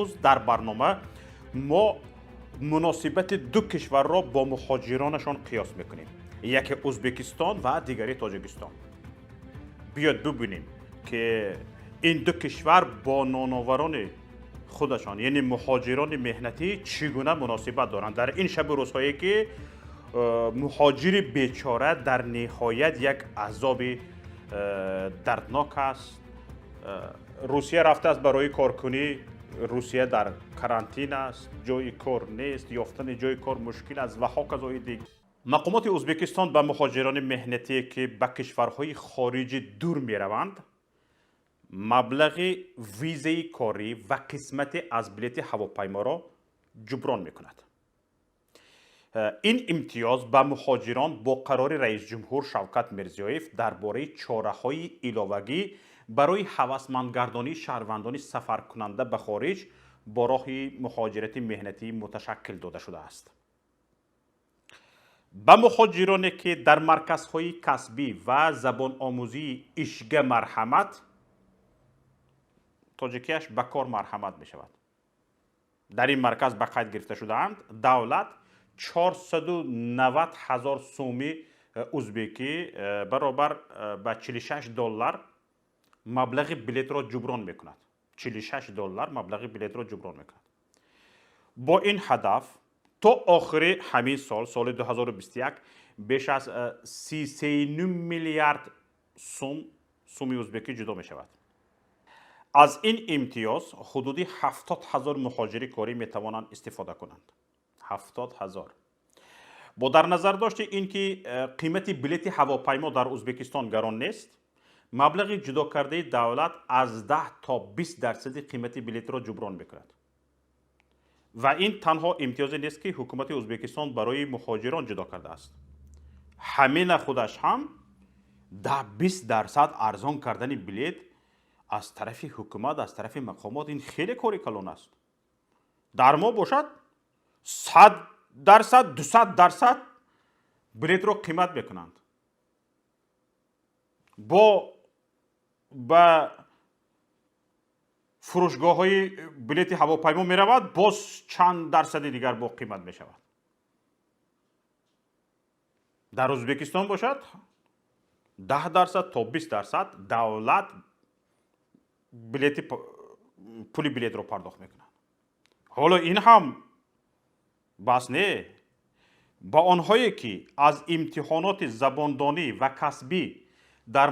Дар барнома мо муносибати ду кишварро бо муҳоҷиронашон қиёс мекунем: яке Ӯзбекистон ва дигари Тоҷикистон. Биёед бубинем, ки ин ду кишвар бо ноноварони худашон, яъне муҳоҷирони меҳнатӣ, чӣ гуна муносибат доранд дар ин шабу рӯзҳое, ки муҳоҷири бечора дар ниҳоят як азоби дарднок аст. Русия рафтааст барои коркунӣ, Русия дар карантин аст, ҷои кор нест, ёфтани ҷои кор мушкил аст ва ҳоказои дигар. Мақомоти Ӯзбекистон ба муҳоҷирони меҳнатие, ки ба кишварҳои хориҷи дур мераванд, маблағи визаи корӣ ва қисмате аз билети ҳавопайморо ҷуброн мекунад. Ин имтиёз ба муҳоҷирон бо қарори раисҷумҳур Шавкат Мирзиёев дар бораи чораҳои иловагӣ барои ҳавасмандгардонии шаҳрвандони сафаркунанда ба хориҷ бо роҳи муҳоҷирати меҳнатӣ муташаккил дода шудааст. Ба муҳоҷироне, ки дар марказҳои касбӣ ва забономӯзии «Ишга марҳамат», тоҷикияш «Ба кор марҳамат» мешавад, дар ин марказ ба қайд гирифта шудаанд, давлат 490 ҳазор суми узбекӣ, баробар ба 46 доллар, маблағи билетро ҷуброн мекунад. 46 доллар маблағи билетро ҷуброн мекунад. Бо ин ҳадаф то охири ҳамин сол, соли 2021, беш аз 33 миллиард сум, суми узбекӣ, ҷудо мешавад. Аз ин имтиёз ҳудуди 70 ҳазор муҳоҷири корӣ метавонанд истифода кунанд. 70 ҳазор. Бо дар назар дошти ин ки қимати билети ҳавопаймо дар Ӯзбекистон гарон нест, маблағи ҷудокардаи давлат аз 10 то 20 дарсади қимати билетро ҷуброн мекунад. Ва ин танҳо имтиёзе нест, ки ҳукумати Ӯзбекистон барои муҳоҷирон ҷудо кардааст. Ҳамина худаш ҳам 10-20% арзон кардани билет аз тарафи ҳукумат, аз тарафи мақомот, ин хеле кори калон аст. Дар мо бошад, 100%, 200% билетро қимат мекунанд. Бо ба фурӯшгоҳҳои билети ҳавопаймо меравад, боз чанд дарсади дигар бо қимат мешавад. Дар Ӯзбекистон бошад, 10% то 20% давлат билети, пули билетро пардохт мекунад. Ҳоло ин ҳам бас не, ба онҳое, ки аз имтиҳоноти забондонӣ ва касбӣ дар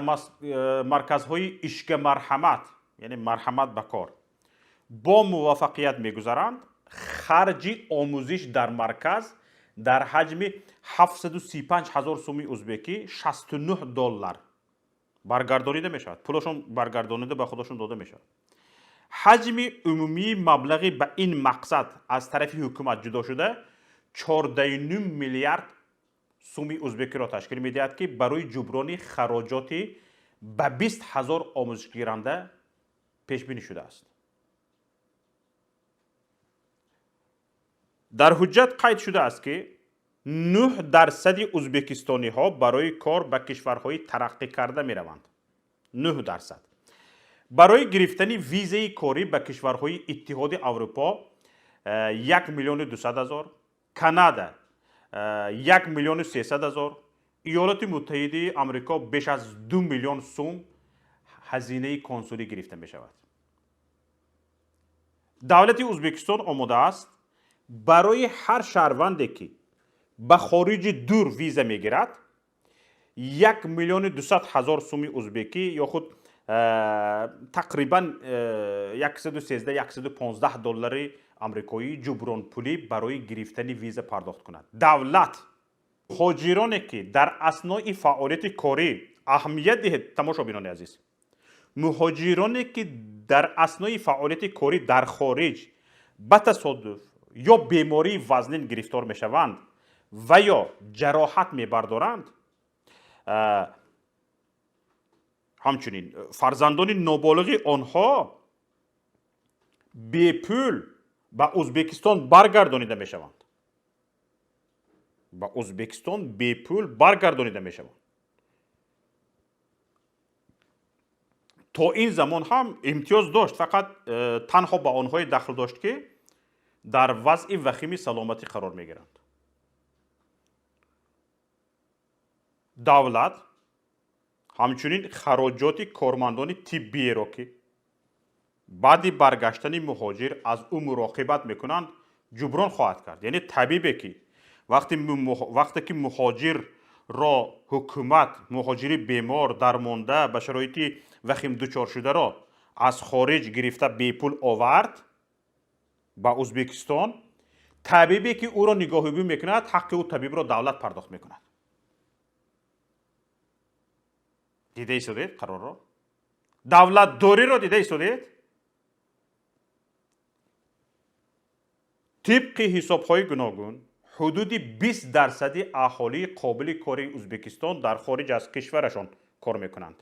марказҳои «Ишга марҳамат», яъне «Марҳамат ба кор», бо муваффақият мегузаранд, харҷи омӯзиш дар марказ дар ҳаҷми 735 ҳазор суми узбекӣ, 69 доллар, баргардонида мешавад. Пулашон баргардонида ба худашон дода мешавад. Ҳаҷми умумии маблағи ба ин мақсад аз тарафи ҳукумат ҷудо шуда 14 миллиард суми узбекиро ташкил медиҳад, ки барои ҷуброни хароҷоти ба 20 ҳазор омӯзишгиранда пешбинӣ шудааст. Дар ҳуҷҷат қайд шудааст, ки 9% ӯзбекистониҳо барои кор ба кишварҳои тараққӣ карда мераванд. 9%. Барои гирифтани визаи корӣ ба кишварҳои Иттиҳоди Аврупо 1 миллиону 200 ҳазор, Канада 1 миллиону 300 ҳазор, Иёлоти Муттаҳидаи Амрико беш аз 2 миллион сум ҳазинаи консулӣ гирифта мешавад. Давлати Ӯзбекистон омода аст барои ҳар шаҳрванде, ки ба хориҷи дур виза мегирад, 1 миллиону 200 ҳазор суми узбекӣ ё худ тақрибан 113-115 доллари амрикоӣ ҷубронпулӣ барои гирифтани виза пардохт кунад. Давлат муҳоҷироне, ки дар аснои фаъолияти корӣ, аҳамият диҳед, тамошобинони азиз, муҳоҷироне, ки дар аснои фаъолияти корӣ дар хориҷ ба тасодуф ё бемории вазнин гирифтор мешаванд ва ё ҷароҳат мебардоранд, ҳамчунин фарзандони ноболиғи онҳо бепул ба Ӯзбекистон баргардонида мешаванд. Ба Ӯзбекистон бепул баргардонида мешаванд. То ин замон ҳам имтиёз дошт, фақат танҳо ба онҳое дахл дошт, ки дар вазъи вахими саломатӣ қарор мегиранд. Давлат ҳамчунин хароҷоти кормандони тиббиеро, ки баъди баргаштани муҳоҷир аз ӯ муроқибат мекунанд, ҷуброн хоҳад кард. Яъне табибе, ки вақте ки муҳоҷирро ҳукумат, муҳоҷири бемор, дармонда, ба шароити вахим дучор шударо аз хориҷ гирифта бепул овард ба Узбекистон, табибе, ки ӯро нигоҳубин мекунад, ҳаққи ӯ табибро давлат пардохт мекунад. Дида истодед қарорро? Давлатдориро дида истодед? Тибқи ҳисобҳои гуногун, ҳудуди 20% аҳолии қобили кори Узбекистон дар хориҷ аз кишварашон кор мекунанд,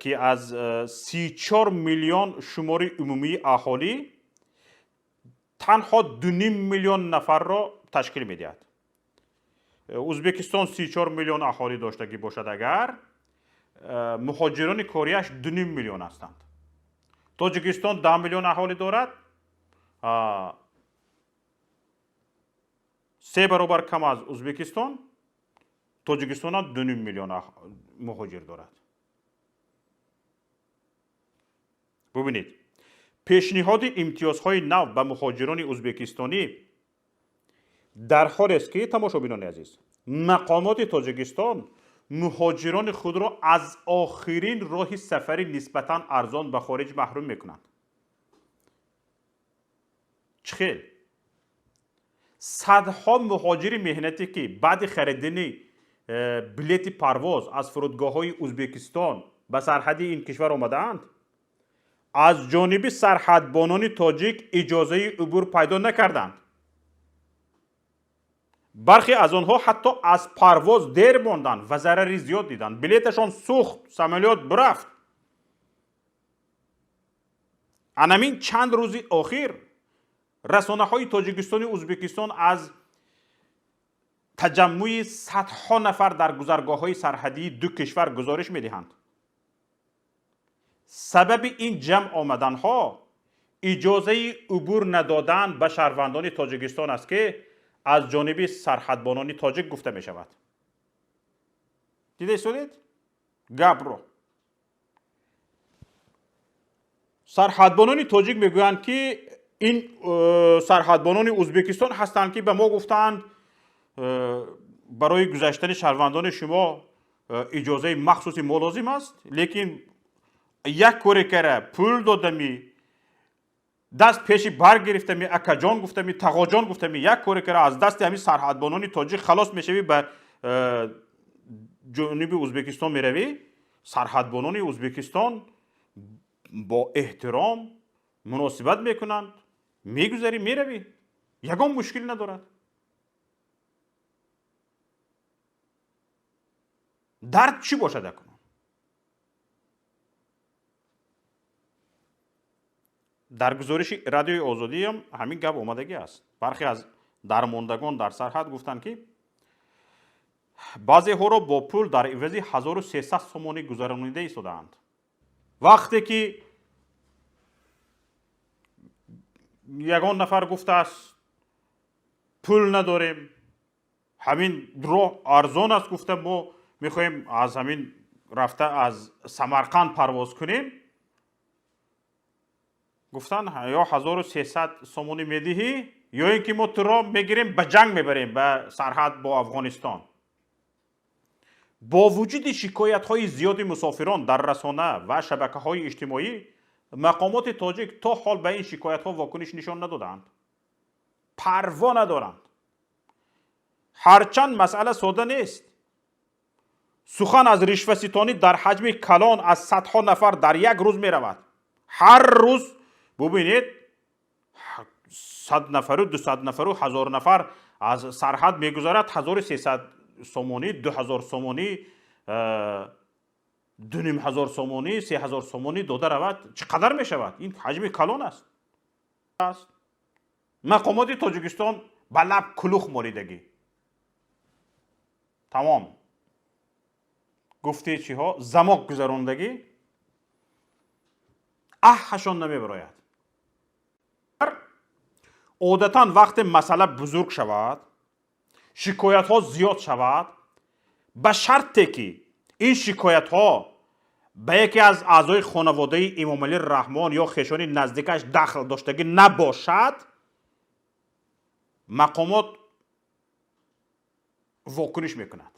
ки аз 34 миллион шумори умумии аҳолӣ танҳо 2,5 миллион нафарро ташкил медиҳад. Узбекистон 34 миллион аҳолӣ доштагӣ бошад, агар муҳоҷирони корияш 2,5 миллион ҳастанд. Тоҷикистон 10 миллион аҳолӣ дорад, 3 баробар кам аз Узбекистон. Тоҷикистон ҳам 2,5 миллион муҳоҷир дорад. Бубинед, пешниҳоди имтиёзҳои нав ба муҳоҷирони узбекистонӣ дар ҳолест, ки, тамошобинони азиз, мақомоти Тоҷикистон муҳоҷирони худро аз охирин роҳи сафари нисбатан арзон ба хориҷ маҳрум мекунанд. Чӣ хел? Садҳо муҳоҷири меҳнатӣ, ки баъди харидани билети парвоз аз фурудгоҳҳои Узбекистон ба сарҳади ин кишвар омадаанд, аз ҷониби сарҳадбонони тоҷик иҷозаи убур пайдо накарданд. Бархе аз онҳо ҳатто аз парвоз дер монданд ва зарари зиёд диданд. Билеташон сӯхт, самолёт бирафт. Анамин чанд рӯзи охир расонаҳои Тоҷикистону Узбекистон аз таҷаммӯи садҳо нафар дар гузаргоҳҳои сарҳадии ду кишвар гузориш медиҳанд. Сабаби ин ҷамъ омаданҳо иҷозаи убур надодан ба шаҳрвандони Тоҷикистон аст, ки аз ҷониби сарҳадбонони тоҷик гуфта мешавад. Дида истодед гапро? Сарҳадбонони тоҷик мегӯянд, ки ин сарҳадбонони Узбекистон ҳастанд, ки ба мо гуфтаанд, барои гузаштани шаҳрвандони шумо иҷозаи махсуси мо лозим аст, лекин як коре кара пул додами, даст пеши бар гирифтами, акаҷон гуфтами, тағоҷон гуфтами, як коре кара аз дасти ҳамин сарҳадбонони тоҷик халос мешавӣ, ба ҷониби Узбекистон меравӣ. Сарҳадбонони Узбекистон бо эҳтиром муносибат мекунанд, мегузарӣ, меравӣ, ягон мушкил надорад. Дард чӣ бошад акнун? Дар гузориши Радиои Озодиам ҳамин гап омадагӣ аст. Бархе аз дармондагон дар сарҳад гуфтанд, ки баъзеҳоро бо пул дар ивази 1300 сомонӣ гузаронида истодаанд. Вақте ки ягон нафар гуфтааст, пул надорем, ҳамин роҳ арзон аст, гуфта мо мехоҳем аз ҳамин рафта аз Самарқанд парвоз кунем, гуфтанд, ё 1300 сомонӣ медиҳӣ, ё ин ки мо туро мегирем, ба ҷанг мебарем ба сарҳад бо Афғонистон. Бо вуҷуди шикоятҳои зиёди мусофирон дар расона ва шабакаҳои иҷтимоӣ, мақомоти тоҷик то ҳол ба ин шикоятҳо вокуниш нишон надодаанд, парво надоранд. Ҳарчанд масъала сода нест. Сухан аз ришваситонӣ дар ҳаҷми калон аз садҳо нафар дар як рӯз меравад. Ҳар рӯз бубинед, 100 нафару 200 нафару 1000 нафар аз сарҳад мегузарад, 1300 сомонӣ, 2000 сомонӣ, 2500 сомонӣ, 3000 сомонӣ дода равад, чӣ қадар мешавад? Ин ҳаҷми калон аст. Мақомоти Тоҷикистон ба лаб кулух молидагӣ. Тамом. Гуфти чиҳо? Замок гузарондагӣ. Аҳашон намебарояд. Одатан вақте масъала бузург шавад, шикоятҳо зиёд шавад, ба шарте ки ин шикоятҳо ба яке аз аъзои хонаводаи Эмомалӣ Раҳмон ё хешони наздикаш дахл доштагӣ набошад, мақомот вокуниш мекунад.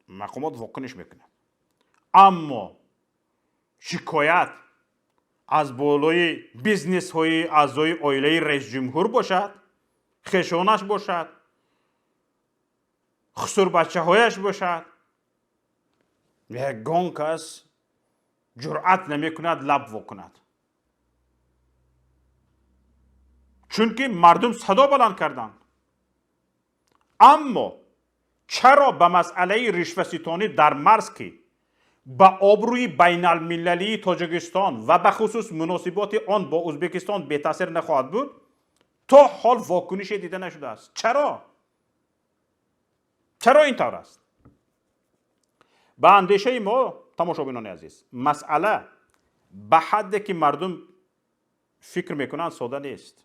Мақомот вокуниш мекунад. Аммо шикоят аз болои бизнесҳои аъзои оилаи раисҷумҳур бошад, хешонаш бошад, хусурбачаҳояш бошад, ягон кас ҷуръат намекунад лаб вокунад, чунки мардум садо баланд карданд. Аммо чаро ба масъалаи ришваситонӣ дар марз, ки ба обрӯи байналмилалии Тоҷикистон ва бахусус муносиботи он бо Ӯзбекистон бетаъсир нахоҳад буд, то ҳол вокунише дида нашудааст? Чаро? Чаро ин тавр аст? Ба андешаи мо, тамошобинони азиз, масъала ба ҳадде ки мардум фикр мекунанд сода нест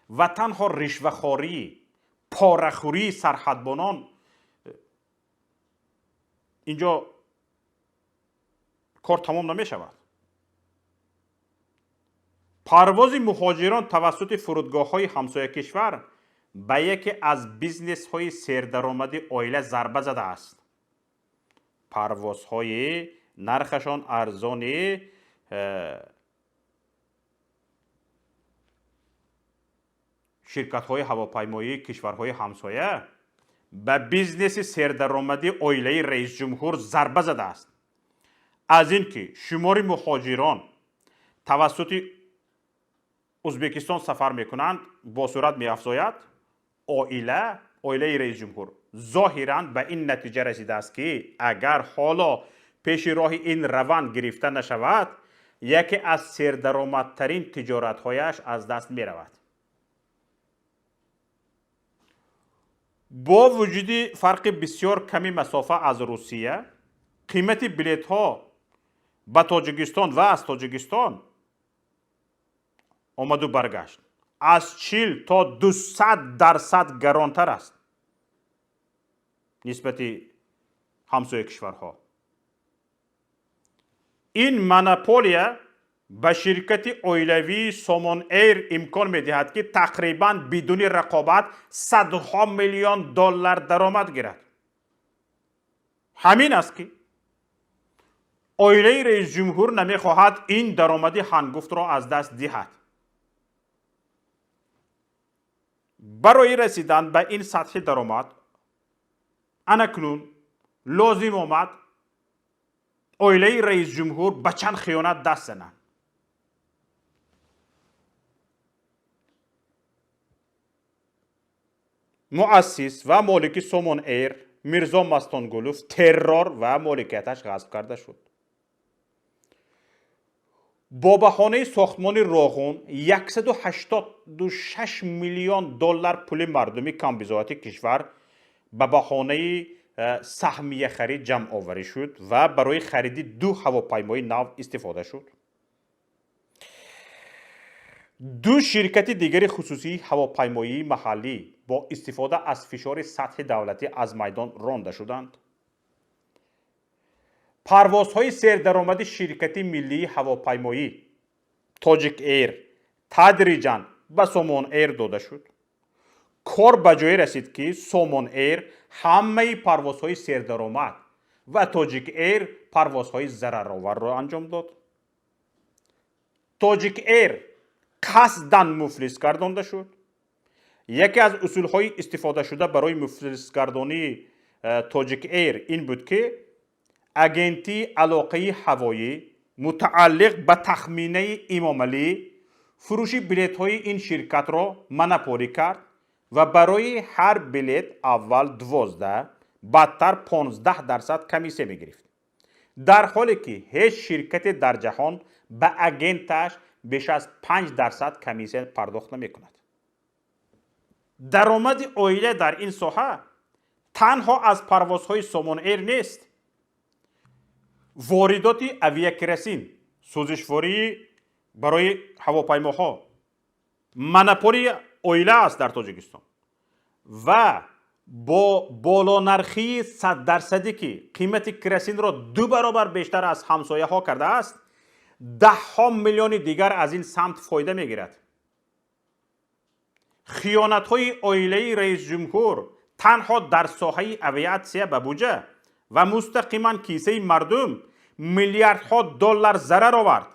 ва танҳо ришвахорӣ, порахӯрии сарҳадбонон инҷо кор тамом намешавад. Парвози муҳоҷирон тавассути фурудгоҳҳои ҳамсоя кишвар ба яке аз бизнесҳои сердаромади оила зарба задааст. Парвозҳои нархашон арзони ширкатҳои ҳавопаймоии кишварҳои ҳамсоя ба бизнеси сердаромади оилаи раисҷумҳур зарба задааст. Аз ин ки шумори муҳоҷирон тавассути Ӯзбекистон сафар мекунанд бо суръат меафзояд, оилаи раисҷумҳур зоҳиран ба ин натиҷа расидааст, ки агар ҳоло пеши роҳи ин раванд гирифта нашавад, яке аз сердаромадтарин тиҷоратҳояш аз даст меравад. Бо вуҷуди фарқи бисёр ками масофа аз Русия, қимати билетҳо ба Тоҷикистон ва аз Тоҷикистон омаду баргашт аз 40 то 200% гаронтар аст нисбати ҳамсоя кишварҳо. Ин монополия ба ширкати оилавии Сомон Эйр имкон медиҳад, ки тақрибан бидуни рақобат садҳо миллион доллар даромад гирад. Ҳамин аст, ки оилаи раисҷумҳур намехоҳад ин даромади ҳангуфтро аз даст диҳад. Барои расидан ба ин сатҳи даромад анакнун лозим омад оилаи раисҷумҳур ба чанд хиёнат даст зананд. Муассис ва молики Сомон Эйр Мирзо Мастонгулов террор ва моликияташ ғасб карда шуд. Бо баҳонаи сохтмони Роғун 186 миллион доллар пули мардуми камбизоати кишвар ба баҳонаи саҳмияхарид ҷамъоварӣ шуд ва барои хариди ду ҳавопаймои нав истифода шуд. Ду ширкати дигари хусусии ҳавопаймоии маҳаллӣ бо истифода аз фишори сатҳи давлатӣ аз майдон ронда шуданд. Парвозҳои сердаромади ширкати миллии ҳавопаймоӣ Тоҷик Эйр тадриҷан ба Сомон Эйр дода шуд. Кор ба ҷое расид, ки Сомон Эйр ҳамаи парвозҳои сердаромад ва Тоҷик Эйр парвозҳои зарароварро анҷом дод. Тоҷик Эйр қасдан муфлис гардонда шуд. Яке аз усулҳои истифодашуда барои муфлисгардонии Тоҷик Эйр ин буд, ки агентии алоқаи ҳавоӣ мутааллиқ ба тахминаи Эмомалӣ фурӯши билетҳои ин ширкатро монополӣ кард ва барои ҳар билет аввал 12, баъдтар 15% комиссия мегирифт, дар ҳоле ки ҳеҷ ширкате дар ҷаҳон ба агенташ беш аз 5% комиссия пардохт намекунад. Даромади оила дар ин соҳа танҳо аз парвозҳои Сомон Эйр нест. Воридоти авиакеросин, сӯзишвории барои ҳавопаймоҳо, монополияи оила аст дар Тоҷикистон ва бо болонархии 100-дарсадӣ, ки қимати керосинро ду баробар бештар аз ҳамсояҳо кардааст, даҳҳо миллиони дигар аз ин самт фоида мегирад. Хиёнатҳои оилаи раисҷумҳур танҳо дар соҳаи авиатсия ба буҷа ва мустақиман кисаи мардум миллиардҳо доллар зарар овард.